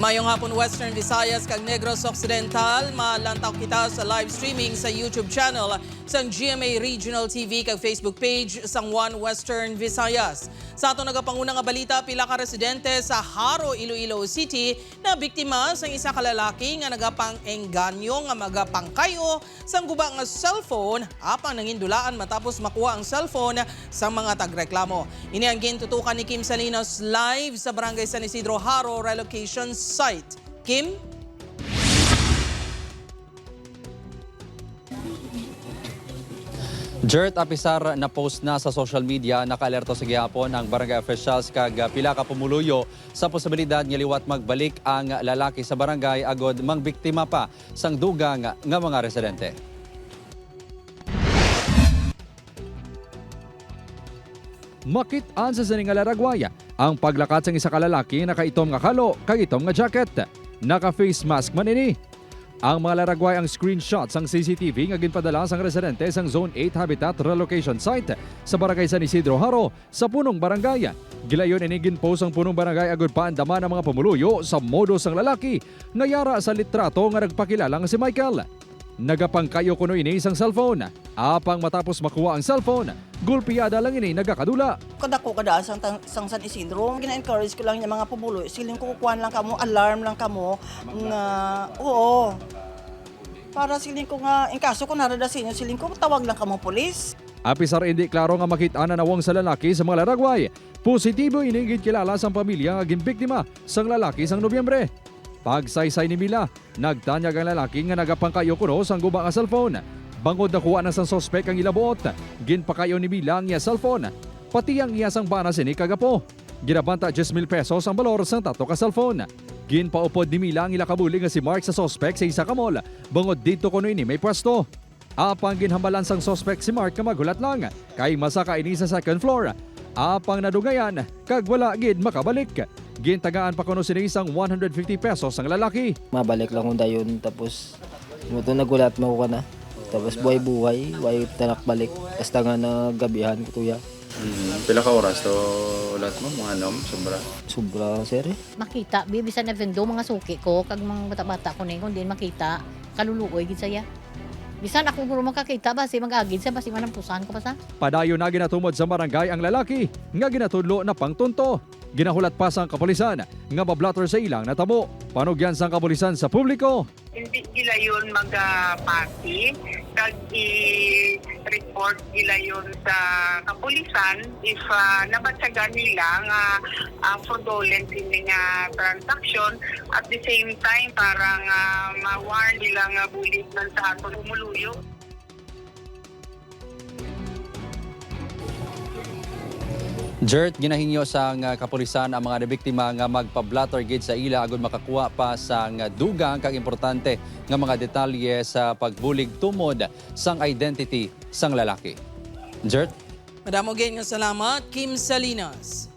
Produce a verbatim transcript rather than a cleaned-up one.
Mayong hapon, Western Visayas kag Negros Occidental. Malantaw kita sa live streaming sa YouTube channel sang G M A Regional T V kag Facebook page sang One Western Visayas. Sa aton nagapanguna nga balita, pila ka residente sa Jaro, Iloilo City, nabiktima sang isa ka lalaki nga nagapang-engganyo nga magapangkayo sang guba nga cellphone, apang nangindulaan matapos makuha ang cellphone sang mga tagreklamo. Ini ang gintutukan ni Kim Salinas live sa Barangay San Isidro Jaro relocation site. Kim? Jert, apisar na-post na sa social media, nakaalerto sa gihapon ang barangay officials kag, ah, pila ka pumuluyo sa posibilidad nga liwat magbalik ang lalaki sa barangay agud mangbiktima pa sang dugang nga mga residente. Makit-an sa sini nga laragway ang paglakat sang isa ka lalaki nga nakaitom nga kalo kag itom nga jacket. Naka-face mask man ini. Ang mga laragway ang screenshot sang C C T V nga ginpadala sang residente sang Zone eight Habitat Relocation Site sa Barangay San Isidro, Jaro, sa punong barangay. Gilayon ini ginpost sang punong barangay agud paandaman ang mga pumuluyo sa modus sang lalaki nga yara sa litrato nga nagpakilala nga si Michael. Nagapangkayo kuno ini sang cellphone. Apang matapos makuha ang cellphone, gulpiada lang ini nagakadula. Kadako ka daan sang, sang San Isidro. Gina-encourage ko lang yung mga pumulo. Siling ko, kukuan lang kamo, alarm lang kamo. Nga, oo. Para siling ko nga, in kaso kung narada sa inyo, siling ko, tawag lang kamo polis. Apisar indi klaro nga makit-an ang nawong sa lalaki sa mga laragway, positibo ini ginkilala sang pamilya nga ginbiktima sang lalaki sang Nobyembre. Pagsaysay ni Mila, nagtanyag ang lalaki nga nagapangkayo kuno sang guba nga cellphone. Bangod nakuha na sang suspek ang ila buot, ginpakayo ni Mila ang iya cellphone, pati ang iya sang bana sini kag apo. Ginabanta diyes mil pesos ang balor sang tatlo ka cellphone. Ginpaupod ni Mila ang ila kabulig nga si Mark sa suspek sa isa ka mall, bangod didto kuno ini may pwesto. Apang ginhambalan sang suspek si Mark nga maghulat lang, kay masaka ini sa second floor. Apang nadungayan, kag wala gid makabalik. Gintagaan pa kuno sini sang one hundred fifty pesos ang lalaki. Mabalik lang ko dayon, tapos mo to naghulat mo ko na. Tapos buhay-buhay, way tanak balik. Basta nga nagabihan ko, tuya. Mm, pila ka oras to lahat mo, mga nom, sobra? Sobra, sir, eh. Makita, bi, bisan even though mga suki ko, kag mga bata-bata ko na yun, kung diin makita, kaluluoy gid saya. Bisan ako guro makakita, basi mag-agid siya, basi manampusan ko pa sa. Padayon na ginatumod sa barangay ang lalaki nga ginatudlo na pangtunto. Ginahulat pa sang kapulisan nga mablotter sa ilang natabo. Panugyan sang kapulisan sa publiko. Hindi gilayon magapati kag i-report gilayon sa kapulisan if, ah, nabatyagan nila nga, ah, fraudulent ini nga transaction. At the same time, para nga ma-warn nila nga bulig man sa aton pumuluyo. Jert, ginahingyo sang, ah, kapulisan ang mga nabiktima nga magpa-blotter gid sa ila agud makakuha pa sang dugang kag importante nga mga detalye sa pagbulig tumod sang identity sang lalaki. Jert? Madamo gid nga salamat, Kim Salinas.